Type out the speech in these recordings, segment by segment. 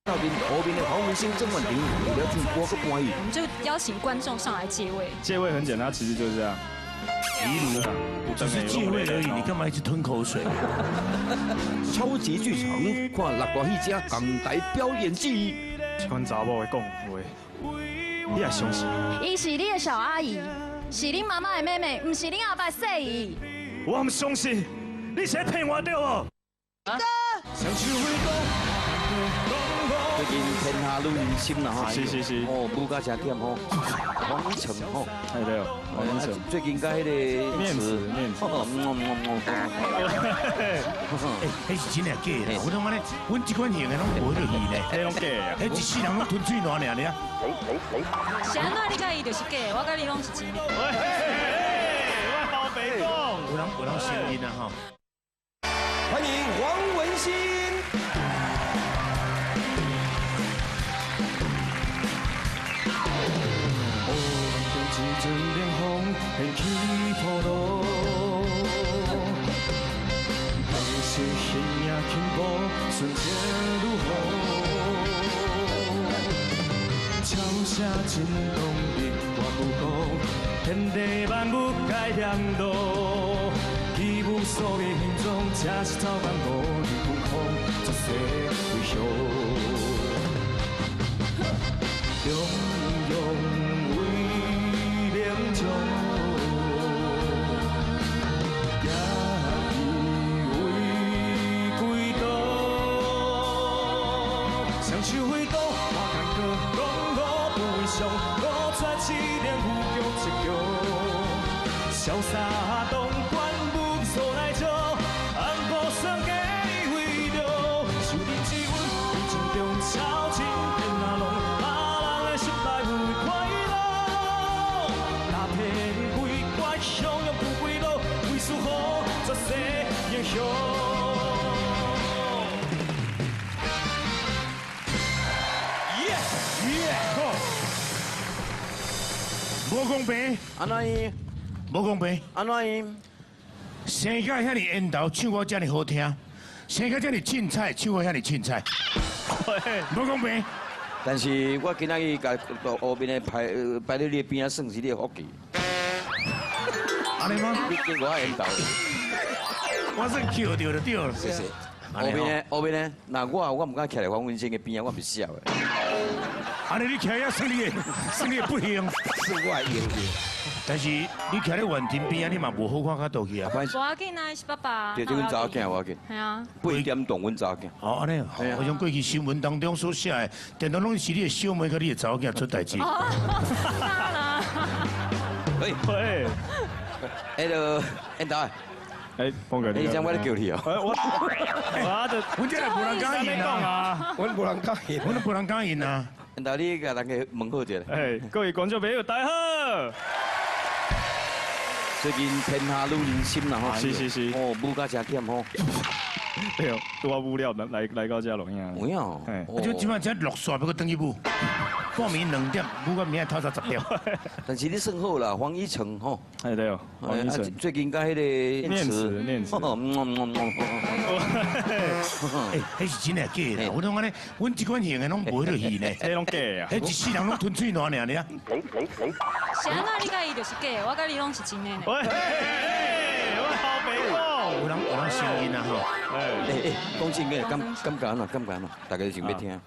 斗阵后面的黄文兴、郑婉婷为了唱歌阁搬戏。我们就邀请观众上来借位。借位很简单，其实就是这样。一路只是借位而已，你干嘛一直吞口水？超级剧场，看六大戏家同台表演技。这款查某会讲话，你也相信？伊是你的小阿姨，是恁妈妈的妹妹，毋是恁阿爸细姨。我毋相信，你是咧骗我对无？最近天下女人心啦吼，是是是，哦，舞甲真忝吼，黄依晨吼，哎对，黄依晨，最近佮彼个念慈念慈，哎，彼是真的假的？我感觉咧，阮这款型的拢无彼个戏咧，彼拢假的，彼一世人拢吞喙澜尔尔。是按怎你佮伊就是假的，我佮你拢是真的。喂，我老爸讲，有人有人承认啊吼。欢迎黄文兴。一阵凉风掀起波浪，白色形影轻步，顺着女风，潮声震动日月无光，天地万物皆念路，虚无宿命中，这是草原无日虚空，绝世为雄，中庸。双手挥刀，我干戈，江湖不为上，五绝七连富强一强，潇洒当官武所来招，红布双家为着，受人之恩，为情中超情天阿龙，别人的失败有快乐，踏天归怪，汹涌不归路，为输好绝世英雄。无公平，按怎伊？无公平，按怎伊？生甲遐尔缘投，唱歌遮尔好听，生甲遮尔凊彩，唱歌遐尔凊彩，无公平。但是我今仔日共后面的排摆咧你的边仔，算是你的福气。按呢吗？你经我缘投，我算捡著就对了。谢谢。后面呢？后面呢？那我毋敢徛咧黄文兴的边仔，我袂痟的。按呢你徛遐算你的，算你的不幸，算我的荣幸。但是你徛咧婉婷边仔，你嘛无好看较倒去啊。无要紧啊，是爸爸。对，这阮查某囝无要紧。系啊。8点钟阮查某囝。哦，按呢，我想过去新闻当中所写的，定定拢是你的小妹佮你的查某囝出代志。哦，那啦。喂喂，彼个缘投。哎，峰哥，你知我咧叫你哦。我我，阮这无人敢应啊，阮无人敢应，阮无人敢应啊。缘投，你共人家问好一下。哎，各位观众朋友，大家好。最近天下女人心啦吼，是是是。哦，舞甲真忝吼。对，拄仔舞了来来到遮录影。有影哦。就这摆才落煞，欲阁转去舞。半暝2点，舞到明仔透早10点。但是你算好啦，黄依晨吼。哎对哦，黄依晨。最近佮彼个念慈念慈。哎，彼是真的假的？我感觉咧，阮这款型的拢无彼个戏呢。彼拢假的啊！彼一世人拢吞喙澜尔尔。是按怎你佮伊就是假的，我佮你拢是真的呢。喂，我老爸讲。有人有人承认啊吼。哎哎，讲真的，感觉按怎？感觉按怎？大家想欲听。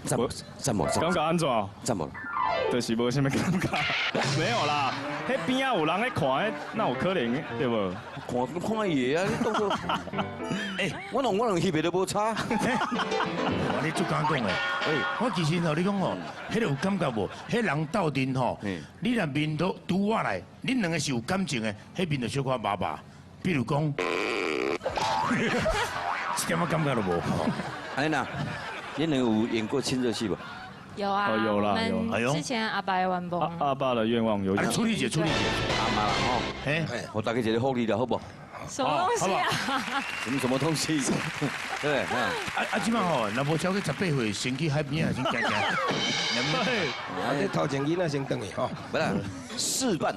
赞无？赞无？感觉按怎？赞无？就是无啥物感觉，没有啦。彼边仔有人咧看，彼哪有可能对无？看看伊的啊，你当作。哎，我两翕的都无差。你足敢讲的。我其实吼，你讲吼，彼个有感觉无？彼人斗阵吼，你若面都拄我来，恁两个是有感情的，彼面就小可麻麻。比如讲，一点仔感觉都无。按呢啦，恁两个有演过亲热戏无？有啊，有啦有。哎呦，之前阿爸的愿望。阿爸的愿望有。处理一下，处理一下。阿妈啦吼，哎，我大家一个福利啦，好无？什么东西啊？什么什么东西？对，啊啊，这摆吼，若无超过18岁，先去海边仔先行行。啊，这头前囡仔先转去吼。不啦，示范。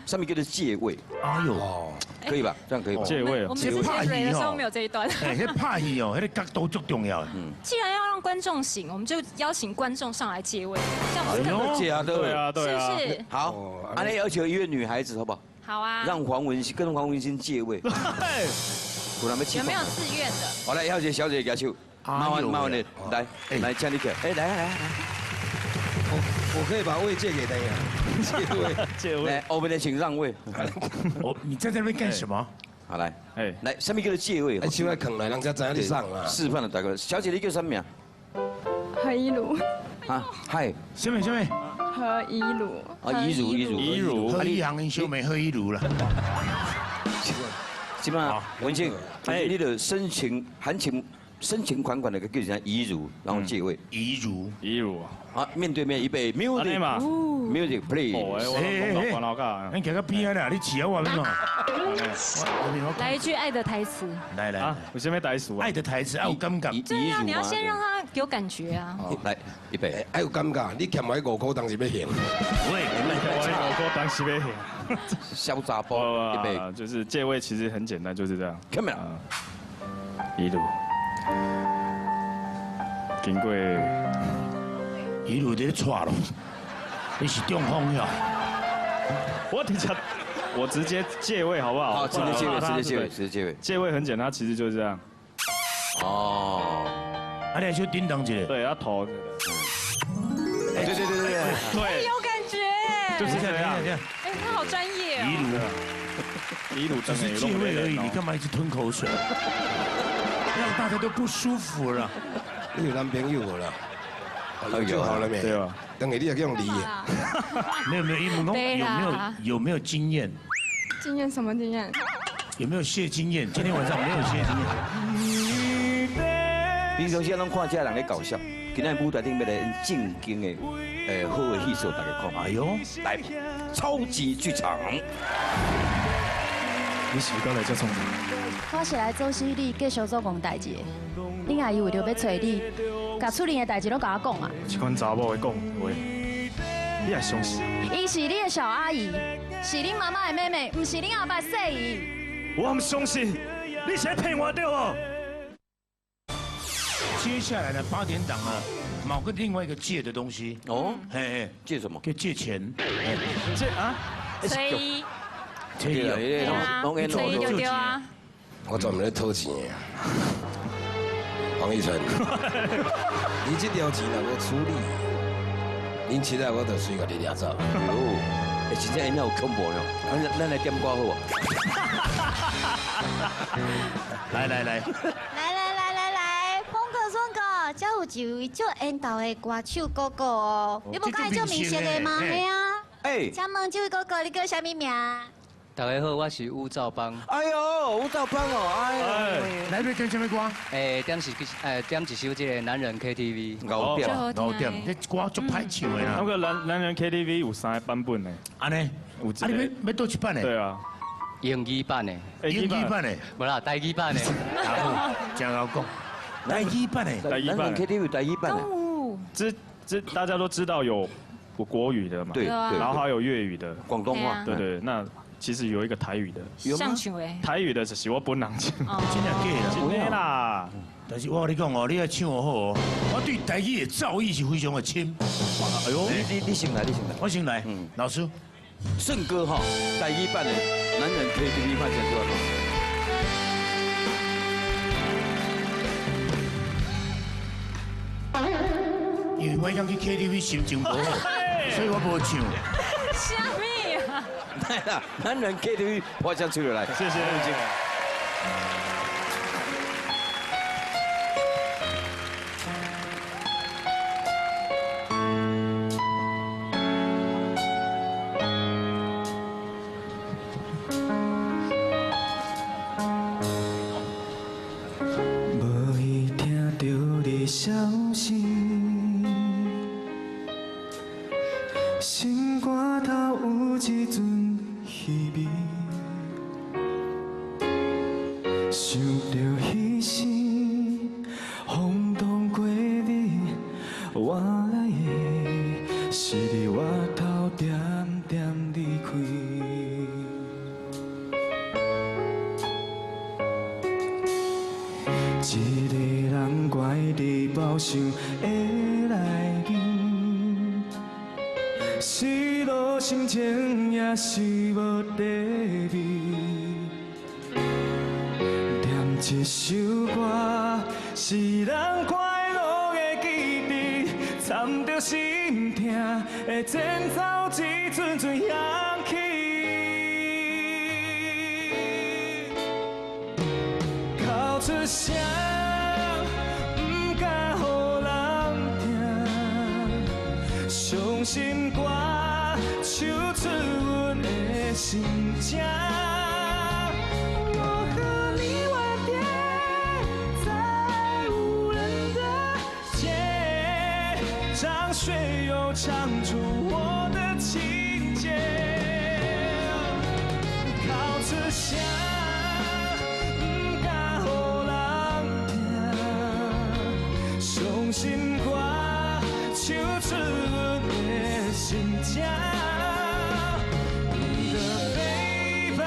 上面叫做借位。哎呦，可以吧？這樣可以吧？借位，我們之前蕊的時候沒有這一段。哎，彼拍戲哦，彼個角度足重要。嗯。既然要讓觀眾醒，我們就邀請觀眾上來借位，這樣不是更借啊，對啊，對啊，是不是？好，按呢要求一位女孩子，好不好？好啊。讓黃文馨跟黃文馨借位。有沒有自願的？好來，要求小姐舉手，麻煩麻煩你來，來，請你起來，哎，來來來。我可以把位借給他呀，借位，借位。來，後面的請讓位。哦，你在這邊幹什麼？好來，哎，來，什麼叫做借位？哎，手來扛來，人才知影你送啦。示範的大哥，小姐你叫什麼名？何一如。啊，嗨，什麼什麼？何一如。啊，一如一如一如。何一行小妹何一如啦。是嘛？文靜，哎，你的深情含情。深情款款的叫人家怡如，然後借位。怡如，怡如啊！面對面預備，music，music please。哎，你行到邊啊啦？你騎我邊哦。來一句愛的台詞。來來，有啥物台詞啊？愛的台詞，愛有感覺。對啊，你要先讓他有感覺啊。來，預備。愛有感覺，你欠我5塊當時欲還。喂，欠我5塊當時欲還。小雜波，預備。就是借位其實很簡單，就是這樣。看沒有？怡如。經過一路在踹咯，你是中風呀？我直接借位好不好？好，直接借位，直接借位，直接借位。借位很簡單，其實就是這樣。哦，啊，你還叮當一下？對，要頭。對對對對對。有感覺。就是這樣。哎，他好專業哦。一路，一路只是借位而已，你幹嘛一直吞口水？讓大家都不舒服了。你有男朋友無啦？有就好了沒？對啊。等下你也用離。沒有沒有，因為有沒有經驗？經驗什麼經驗？有沒有謝經驗？今天晚上沒有謝經驗。平常時攏看這人咧搞笑，今仔舞台頂欲來正經的，好的戲說大家看。哎呦，來，超級劇場。你是不是來這創啥？我是來阻止你繼續做戇代誌的。恁阿姨為著欲揣你，共厝裡的代誌攏共我講啊。這款查某會講話，你也相信？伊是你的小阿姨，是恁媽媽的妹妹，毋是恁阿爸細姨。我毋相信，你是咧騙我對無？接下來呢，8點檔啊，某個另外一個借的東西。哦，嘿嘿，借什麼？叫借錢。借啊？催。對啊，催就對啊。我專門咧討錢的，黃奕淳，你這條錢若無處理，恁七仔我就隨共你掠走。哎呦，欸，真正有恐怖喏，咱來點歌好無？來來來，來來來來來，峰哥峰哥，這有一位足緣投的歌手哥哥哦，你無佮意足明星的嗎？嘿啊。哎，請問這位哥哥，你叫啥物名？大家好，我是吳兆邦。哎呦，吳兆邦哦，哎，來欲點啥物歌？哎，點是點一首這個男人 KTV。五點，五點，這歌足歹唱的啦。那個男人 KTV 有3個版本呢。按呢？有一個。啊，你欲佗一版的？對啊。英語版的。英語版的。無啦，台語版的。真𠢕講，台語版的。台語版。男人 KTV 台語版的。這大家都知道有國語的嘛？對。然後還有粵語的。廣東話。對對，那。其實有一個台語的，台語的就是我本人唱，真的假的？真的啦。但是我跟你講哦，你愛唱好哦，我對台語的造詣是非常的深。哎呦，你先來，你先來，我先來。嗯，老師，勝歌哈，台語版的男人 KTV 派成出來。因為我剛去 KTV 心情無好，所以我無唱。啥物啊？男人 KTV 花香出來，謝謝。無意聽著你消息，心肝頭有一陣稀微，想著彼時風動過你，原來是你我頭點點離開。想的内面，失落心情也是无地味。念一首歌，是人快乐的记忆，掺着心痛的前奏，一阵阵响起。哭出声，不敢予人听，伤心歌，唱出阮的心情。我和你吻别在无人的街，张学友唱出我的情节，哭出声，不敢予人听，伤心歌，唱出阮的心情。你的背包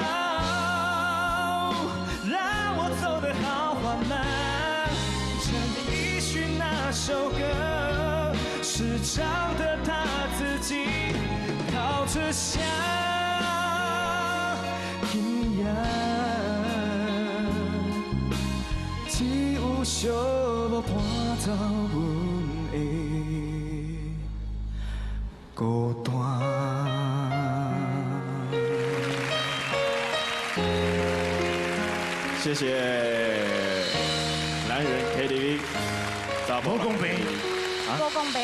让我走得好缓慢，陈奕迅那首歌是唱的他自己，哭出声，今夜只有寂寞伴走阮的孤单。谢谢男人 KTV，无公平，无公平，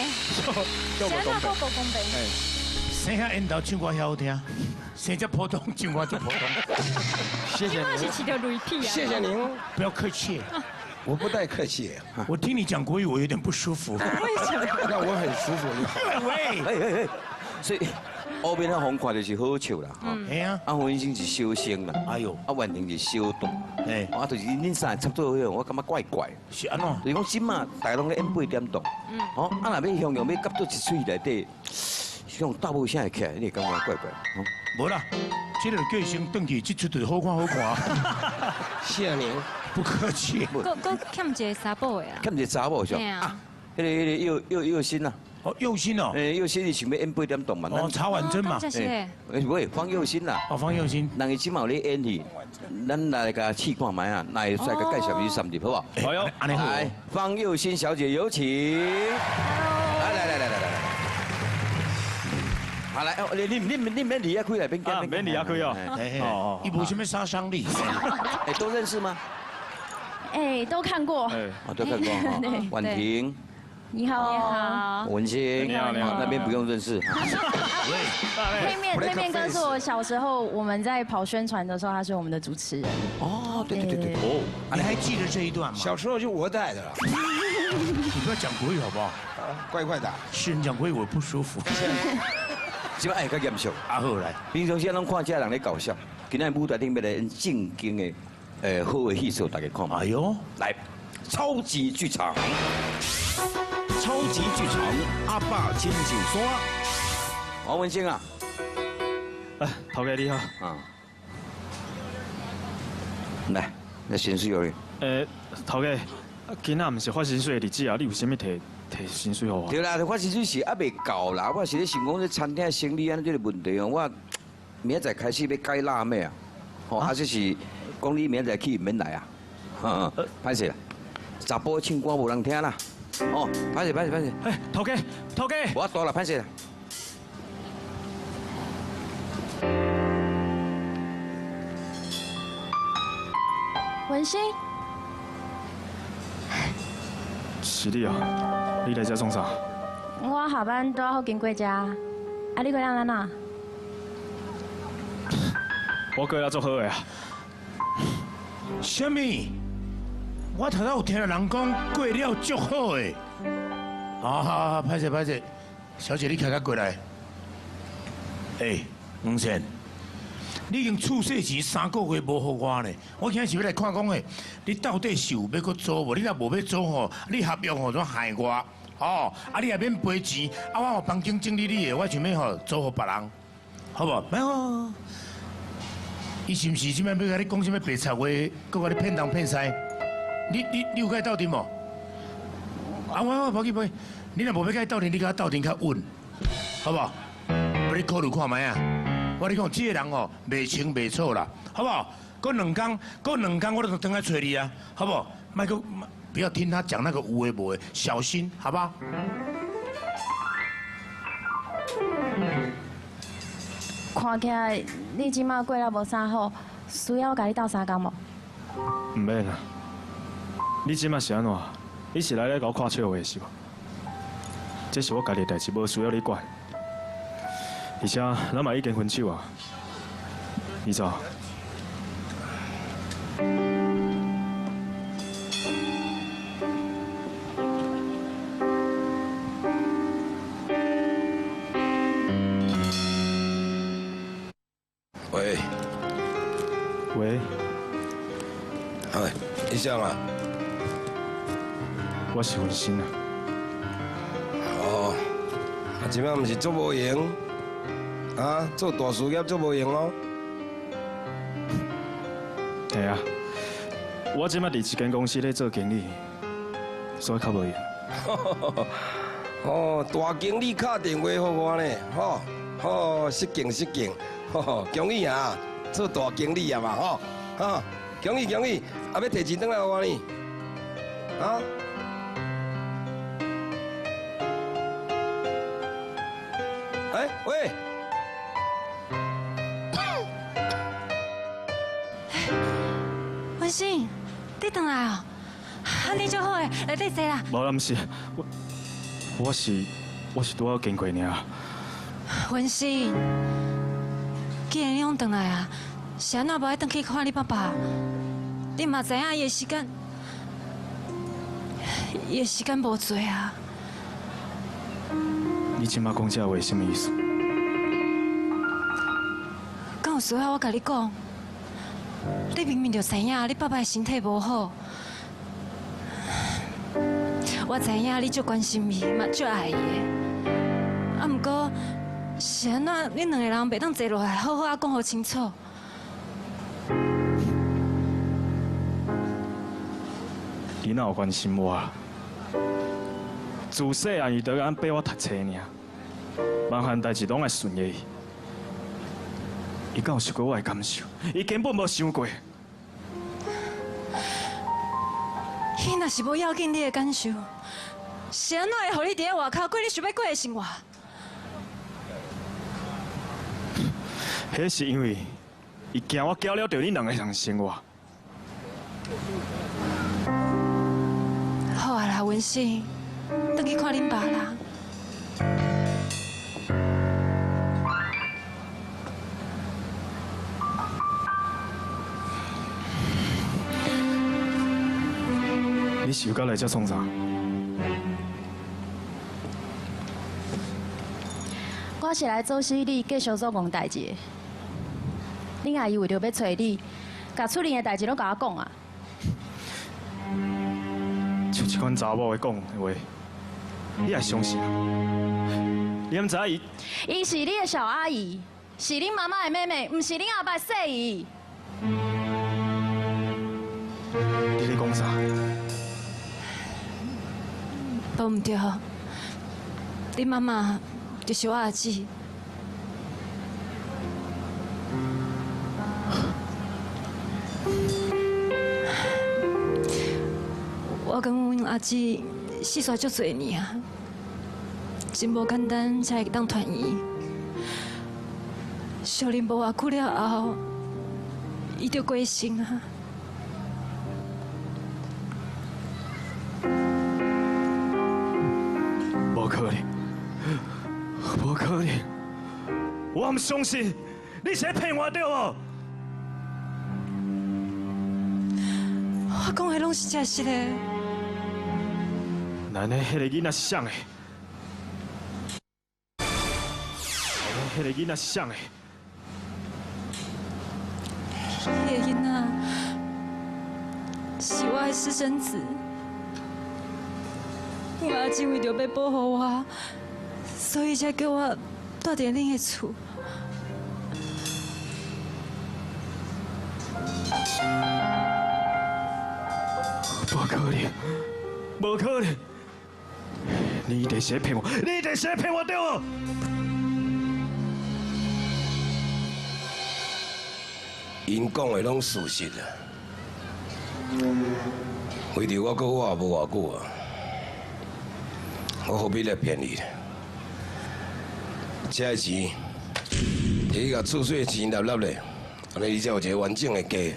就谁那无公平？生遐缘投唱歌遐好听，生这普通唱歌就普通。谢谢你是饲著雷劈啊！谢谢您，不要客气，我不带客气。我听你讲国语，我有点不舒服。为什么？那我很舒服就好。喂，哎哎哎，所以乌面仔红看就是好笑啦，吼。系啊，啊，黄医生是小生啦，哎呦，啊，婉婷是小旦，哎，啊，就是恁三个插做伙，我感觉怪怪。是按怎？就是讲这马大家拢咧演八点档，吼，啊，若欲雄雄欲夹到一喙内底，是讲斗无啥会起来，你会感觉怪怪？吼，无啦，这个叫伊先转去，这出就好看好看。谢谢您，不客气。阁欠一个查某的啊？欠一个查某是吧？啊，彼个佑兴啊。哦，佑兴哦，哎，佑兴伊想欲演八点档嘛？哦，曹婉珍嘛。哎，喂，方佑兴啦。哦，方佑兴。人伊这马有咧演戏，咱来共试看觅啊，来会使共介绍你三入，好不好？好哟，来，方佑兴小姐有请。来来来来来来。好来，哦，你免离遐开来，免惊，免离遐开哦。哦，伊无啥物杀伤力。哎，都认识吗？哎，都看过。哦，都看过哈。婉婷。你好，你好，文心，你好，你好，那边不用认识。对面哥是我小时候我们在跑宣传的时候，他是我们的主持人。哦，对对对对，哦，你还记得这一段吗？小时候就我带的了。你不要讲国语好不好？怪怪的。是你讲国语我不舒服。这摆爱较严肃。啊好来，平常时拢看这人咧搞笑，今仔舞台顶欲来演正经的，好的戏说大家看。哎呦，来，超级剧场。超级剧场，阿爸亲像山。王文兴啊，哎，头家你好。啊，来，那薪水予你。头家，今仔毋是发薪水的日子啊，你有啥物提提薪水予我？对啦，发薪水是犹未到啦，我是咧想讲这餐厅生理按呢这个问题哦，我明仔载开始欲改辣妹啊，吼，啊这是讲你明仔载去毋免来啊，歹势啦，查埔唱歌无人听啦。哦，歹势歹势歹势！哎，头家，头家，无法度啦，歹势啦。文心，是你啊？你来遮创啥？我下班拄好经过遮，啊，你过来按怎？我过来足好的啊。啥物？我头拄有听人讲过了足好的。好好好，歹势歹势，小姐你徛较过来。哎，黄先，你已经厝细钱3个月无予我呢，我今日是欲来看讲的，你到底是有欲阁租无？你若无欲租吼，你合约吼怎害我？哦，啊你也免赔钱，啊我有房间整理你的，我想欲吼租予别人，好无？没有。伊是毋是这摆欲共你讲啥物白贼话，阁共你骗东骗西？你有共伊斗阵无？啊，我無去無去，你若無欲共伊鬥陣，你共我鬥陣較穩，好無？予你考慮看覓啊！我跟你講，這个人哦，袂清袂楚啦，好無？過兩工，過兩工，我就轉來揣你啊，好無？莫閣不要聽他講那個有的無的，小心，好不好？看起來你這馬過了無啥好，需要我共你鬥相共無？毋免啦，你這馬是按怎？你是來咧共我看笑話是無？這是我家己的代誌，無需要你管。而且咱嘛已經分手啊，你走。喂。喂。哎，你啥啊？我是文心啊。哦，啊，這擺毋是足無閒，啊，做大事業足無閒哦。係啊，我這擺佇一間公司咧做經理，所以較無閒。哦，大經理敲電話予我呢，吼，吼，失敬失敬，吼，恭喜啊，做大經理啊嘛，吼，哈，恭喜恭喜，啊，欲提錢轉來予我呢，啊？哎，喂！文心，你轉來哦，啊，你足好的，來底坐啦。無啦，毋是，我是拄好經過爾。文心，既然你攏轉來啊，是按怎無愛轉去看你爸爸？你嘛知影伊的時間，伊的時間無濟啊。你這馬講這話啥物意思？敢有需要我共你講？你明明就知影你爸爸的身體無好，我知影你足關心伊，嘛足愛伊的。啊，毋過是按怎？恁兩個人袂當坐落來好好仔講予清楚？伊哪有關心我？自細漢伊就按逼我讀冊爾，萬項代誌攏愛順著伊。伊敢有想過我的感受？伊根本無想過。伊若是無要緊你的感受，是按怎會予你佇咧外口過你想欲過的生活？彼是因為伊驚我攪了著恁兩个人生活。好啊啦，文心，轉去看恁爸啦。你是又閣來遮創啥？我是來阻止你繼續做戇代誌的。恁阿姨為著欲揣你，共厝裡的代誌攏共我講啊。像這款查某的講的話，你也相信？你毋知影伊？伊是你的小阿姨，是恁媽媽的妹妹，毋是恁阿爸的細姨。你咧講啥？無毋對，你媽媽就是我阿姊。我跟阮阿姊四散足濟年啊，真無簡單才會當團圓。相認無偌久了後，伊就過身啊。無可能，無可能！我毋相信，你是咧騙我對無？我講的攏是真實的。那呢？彼个囡仔是誰的？彼个囡仔是誰的？彼个囡仔是我的私生子。阮阿姊為著欲保護我，所以才叫我蹛佇恁的厝。無可能，無可能！你就是咧骗我，你就是咧骗我对无？𪜶讲的拢事实啊。为着我阁我也无偌久啊，我何必来骗你呢？这个钱，提去共厝税钱纳纳咧，按呢你才有一个完整的家。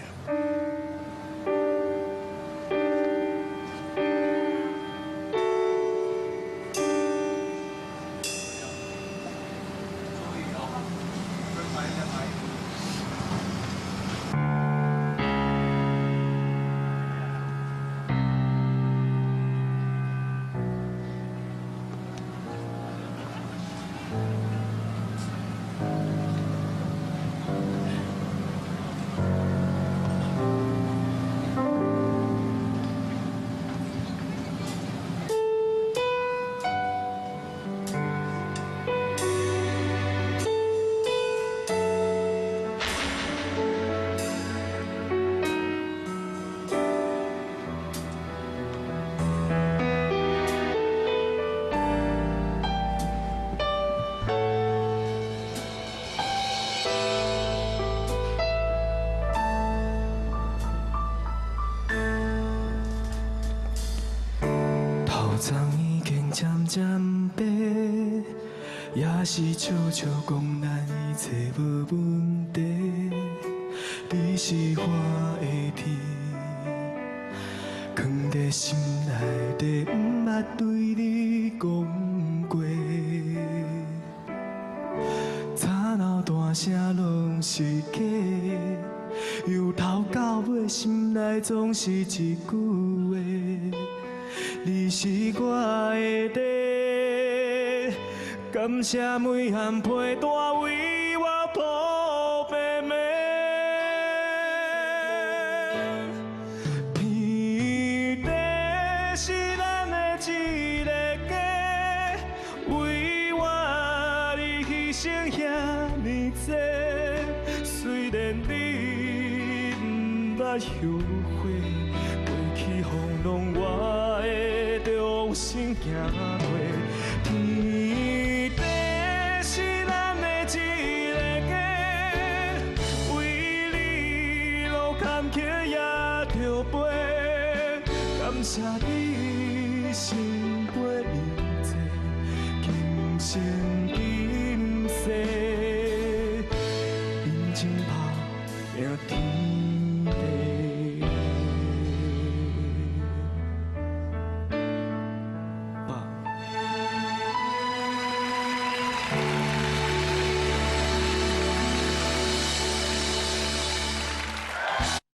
头鬃已经渐渐白，也是笑笑讲咱一切无问题。你是我的天，藏在心内底，毋捌对你讲过。吵闹大声拢是假，由头到尾心内总是一句话。你是我的地，感谢每项被单为我铺白暝。天地是咱的一个家，为我你牺牲遐呢济，虽然你毋捌后悔，过去风浪我会重新行过。天地是咱的一个家，为你路坎坷也着飞，感谢你心